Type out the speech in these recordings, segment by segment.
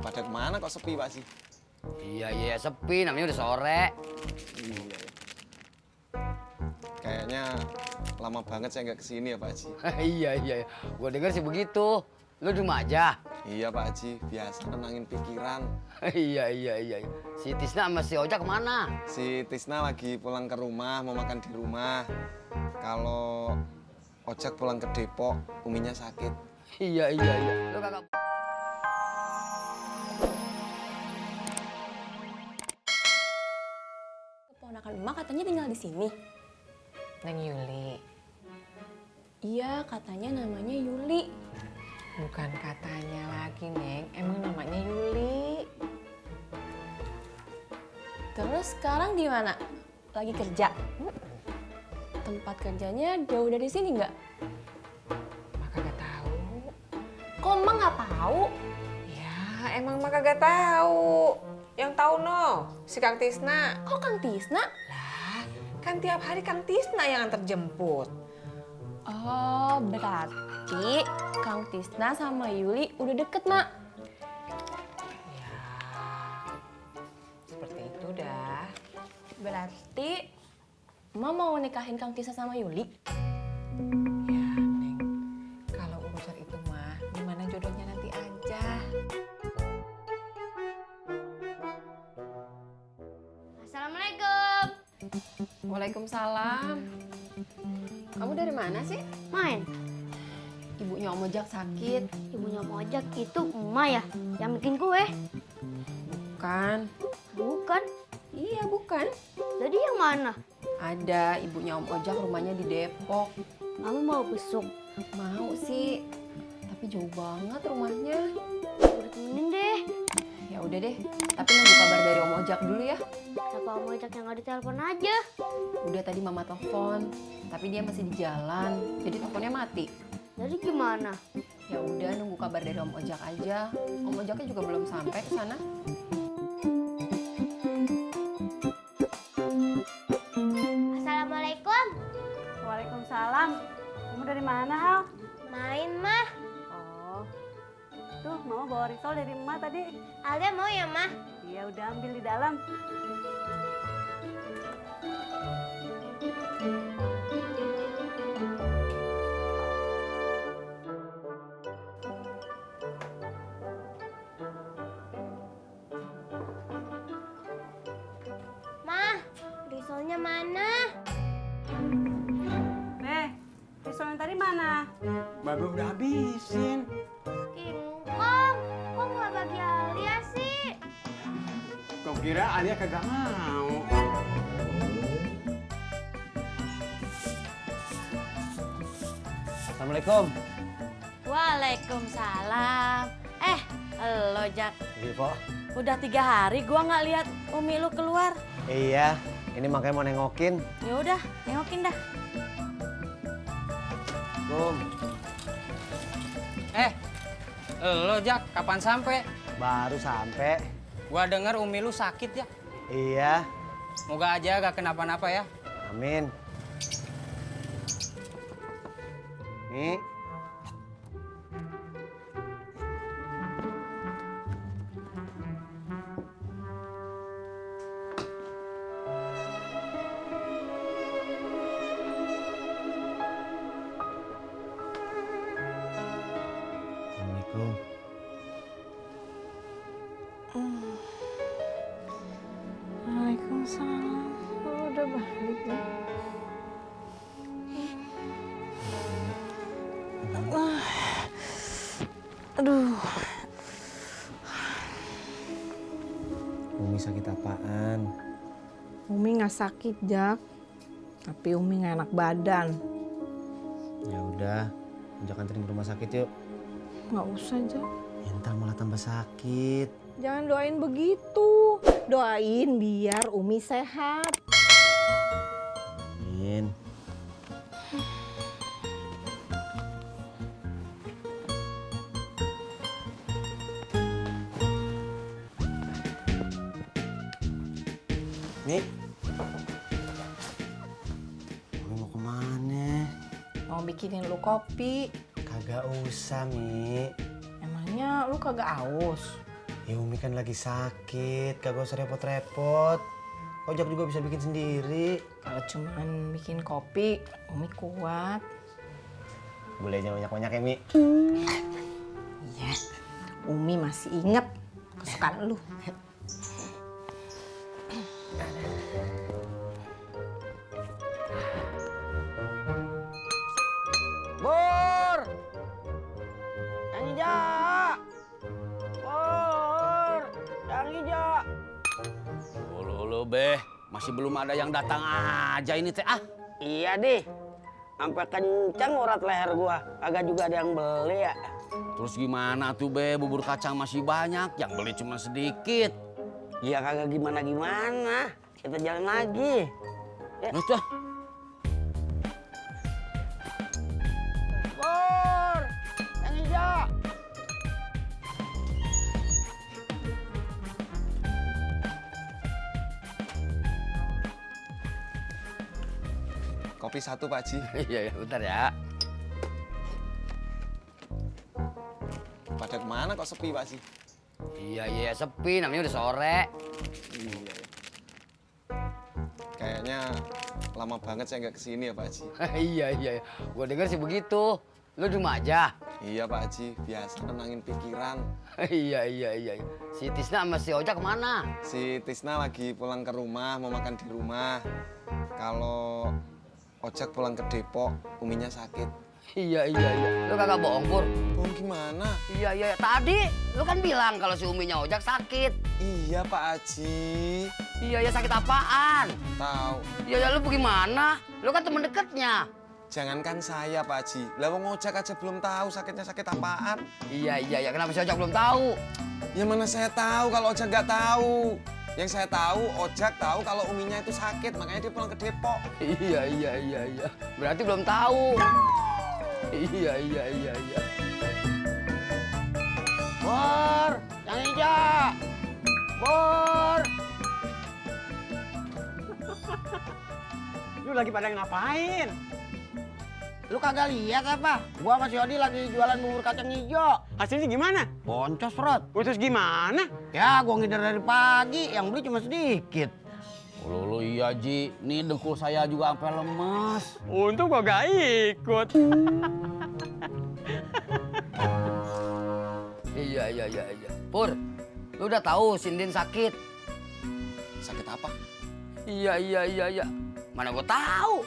Pada kemana kok sepi Pak Haji? Iya sepi, namanya udah sore. Iya. Kayaknya lama banget saya nggak kesini ya Pak Haji. Iya. Gua denger sih begitu. Lu di rumah aja? Iya Pak Haji, biasa nenangin pikiran. Iya. Si Tisna sama si Ojak kemana? Si Tisna lagi pulang ke rumah, mau makan di rumah. Kalau Ojak pulang ke Depok, uminya sakit. Iya. Lu kagak... Keponakan emak katanya tinggal di sini. Neng Yuli. Iya, katanya namanya Yuli. Bukan katanya lagi, Neng. Emang namanya Yuli. Terus sekarang di mana? Lagi kerja? Tempat kerjanya jauh dari sini nggak? Mak kagak tahu. Kok emak nggak tahu? Ya, emang mak kagak tahu. Yang tahu no, si Kang Tisna. Kok Kang Tisna? Lah, kan tiap hari Kang Tisna yang antar jemput. Oh, berarti Kang Tisna sama Yuli udah deket, Mak. Ya, seperti itu dah. Berarti emak mau nikahin Kang Tisna sama Yuli? Ya, Neng. Kalau urusan itu mah, gimana jodohnya nanti aja. Assalamualaikum. Waalaikumsalam. Kamu dari mana sih? Main. Ibunya Om Ojak sakit. Ibunya Om Ojak itu emak ya yang bikin kue? Bukan. Bukan. Iya, bukan. Jadi yang mana? Ada ibunya Om Ojak, rumahnya di Depok. Kamu mau besuk? Mau sih, tapi jauh banget rumahnya. Udah temenin deh. Ya udah deh, tapi nunggu kabar dari Om Ojak dulu ya. Kenapa Om Ojak yang nggak ditelepon aja? Udah tadi Mama telepon, tapi dia masih di jalan, jadi teleponnya mati. Jadi gimana? Ya udah nunggu kabar dari Om Ojak aja. Om Ojaknya juga belum sampai ke sana. Assalamualaikum. Waalaikumsalam. Kamu dari mana, Hal? Main mah. Oh. Tuh, Mama bawa risol dari emak tadi. Alia mau ya mah? Iya, udah ambil di dalam. Mah, risolnya mana? Risol yang tadi mana? Babe udah habisin. Kingkong, kok nggak bagi Alia sih? Kau kira Alia kagak mau? Assalamualaikum. Waalaikumsalam. Lo Jak. Iya, Pak. Udah 3 hari gua nggak lihat Umi lu keluar. Iya, ini makanya mau nengokin. Ya udah, nengokin dah. Lo Jak, kapan sampai? Baru sampai. Gua denger Umi lu sakit ya. Iya, Moga aja gak kenapa-napa ya. amin. Nih. Assalamualaikum. Waalaikumsalam. Udah balik ya. Aduh. Umi sakit apaan? Umi nggak sakit, Jak. Tapi Umi nggak enak badan. Ya udah, Ojak anterin ke rumah sakit yuk. Nggak usah, Jak. Ya, ntar malah tambah sakit. Jangan doain begitu. Doain biar Umi sehat. Amin. Nih. Umi mau kemana? Mau bikinin lu kopi. Kagak usah, Mi. Emangnya lu kagak aus? Ya Umi kan lagi sakit, kagak usah repot-repot. Ojak juga bisa bikin sendiri. Kalau cuman bikin kopi, Umi kuat. Bolehnya banyak-banyak ya, Mi? Iya, Umi masih inget kesukaan lu. Bur! Yang hijau! Bur! Yang hijau! Ulu Beh, masih belum ada yang datang aja ini teh ah. Iya deh, sampai kencang urat leher gua. Agak juga ada yang beli ya. Terus gimana tuh Beh, bubur kacang masih banyak, yang beli cuma sedikit. Ya kagak gimana-gimana, kita jalan lagi. Ya. Nah, tuh. Bur! Yang hijau! Kopi satu Pak Haji. Iya, bentar ya. Pada kemana kok sepi Pak Haji? Iya, sepi, namanya udah sore. Iya. Kayaknya lama banget saya nggak kesini ya Pak Haji. Iya. Gua denger sih begitu. Lu di rumah aja? Iya Pak Haji, biasa nenangin pikiran. Iya. Si Tisna sama si Ojak kemana? Si Tisna lagi pulang ke rumah, mau makan di rumah. Kalau Ojak pulang ke Depok, uminya sakit. Iya. Lu kagak bohong, Pur? Bohong gimana? Iya. Tadi lu kan bilang kalau si uminya Ojak sakit. Iya Pak Haji. Iya, sakit apaan? Tahu. Iya, lu gimana? Lu kan temen deketnya. Jangankan saya Pak Haji, lah wong Ojak aja belum tahu sakitnya sakit apaan. Iya. Kenapa si Ojak belum tahu? Ya mana saya tahu kalau Ojak nggak tahu. Yang saya tahu, Ojak tahu kalau uminya itu sakit, makanya dia pulang ke Depok. Iya. Berarti belum tahu. Iya. Bor, yang hijau. Bor. Lu lagi pada ngapain? Lu kagak lihat apa? Gua sama si Odi lagi jualan bubur kacang hijau. Hasilnya gimana? Boncos, Rod. Terus gimana? Ya, gua ngider dari pagi, yang beli cuma sedikit. Ulu iya Ji, nih dengkul saya juga sampai lemas. Untung gua gak ikut. Iya. Pur, lu udah tahu Sindin sakit? Sakit apa? Iya. Mana gua tahu?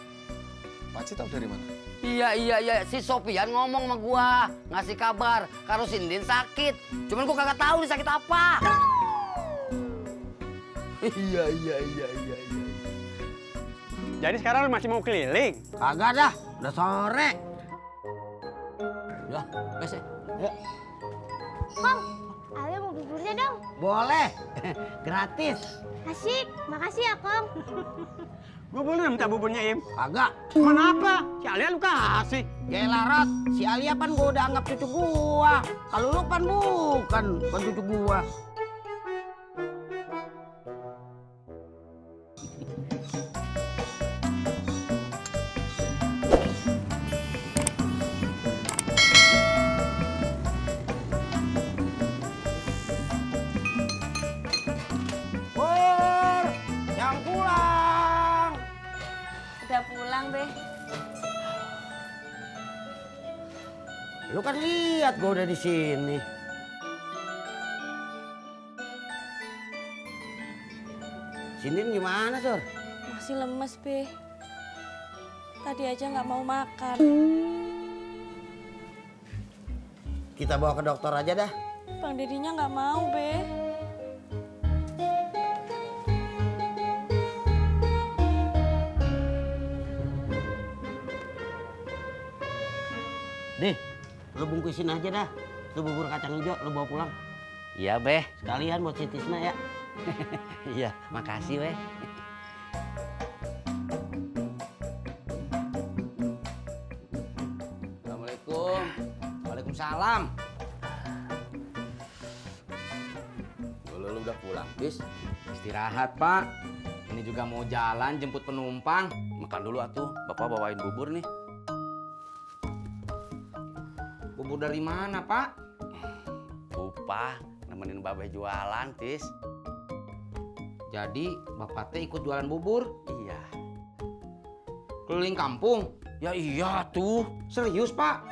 Pak Haji tahu dari mana? Iya. Si Sofian ngomong sama gua, ngasih kabar kalau Sindin sakit. Cuman gua kagak tahu dia sakit apa. Iya. Jadi sekarang lu masih mau keliling? Kagak dah, udah sore. Ya, wes. Kong, Alia mau buburnya dong. Boleh, gratis. Asik, makasih ya Kong. Gua boleh minta buburnya, Im? Kagak. Kenapa? Si Alia lu kasih. Yaelah, Rod, si Alia pan gua udah anggap cucu gua. Kalau lu pan bukan cucu gua. Pur, yang pulang. Udah pulang, Beh. Lu kan lihat gua udah di sini. Sindin gimana, Sur? Masih lemes, Beh. Tadi aja nggak mau makan. Kita bawa ke dokter aja dah. Bang Dedinya nggak mau, Beh. Dih, lu bungkusin aja dah. Lu bubur kacang hijau, lu bawa pulang. Iya Beh. Sekalian buat si Tisna ya. Iya, makasih weh. Assalamualaikum. Waalaikumsalam. Lu udah pulang, Bis? Istirahat, Pak. Ini juga mau jalan jemput penumpang. Makan dulu atuh, Bapak bawain bubur nih. Bubur dari mana, Pak? Upah, nemenin Babe jualan, Tis. Jadi bapak teh ikut jualan bubur Iya. keliling kampung. Ya iya tuh. Serius, Pak?